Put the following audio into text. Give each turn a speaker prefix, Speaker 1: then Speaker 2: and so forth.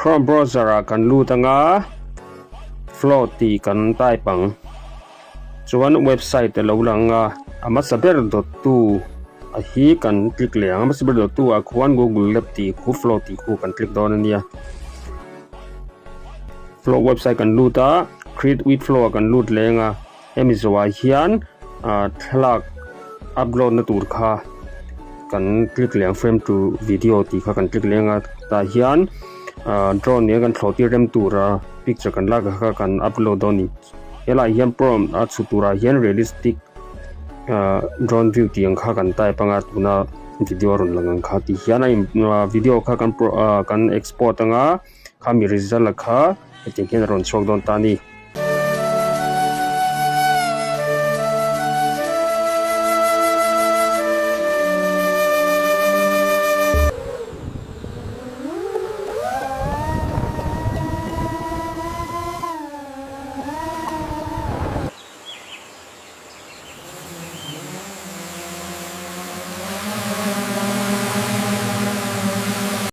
Speaker 1: Chrome browser ah kan lut anga flow tih kan type ang. Chuan website a lo lang a, a hmasa ber dawttu a hi kan click leh ang. A hmasa ber dawttu ah khuan Google Lab tih khu flow tih khu kan click dawn a nia. Flow website kan lut a, create with flow ah kan lut leng a. Hemi zawhah hian ah thlalak upload na tur kha kan click leh ang frame to video tih kha kan click leng a tah hian ah drone nen kan thlawh tir rem tura picture kan lak kha kan upload dawn a ni helaiah hian prompt a chhut turah hian realistic ah drone view tih ang kha kan type anga tuna video a rawn lang ang kha tih hian a in video kha kan ah kan export anga khami result kha hetiang hian a rawn chhuak dawn ta a ni.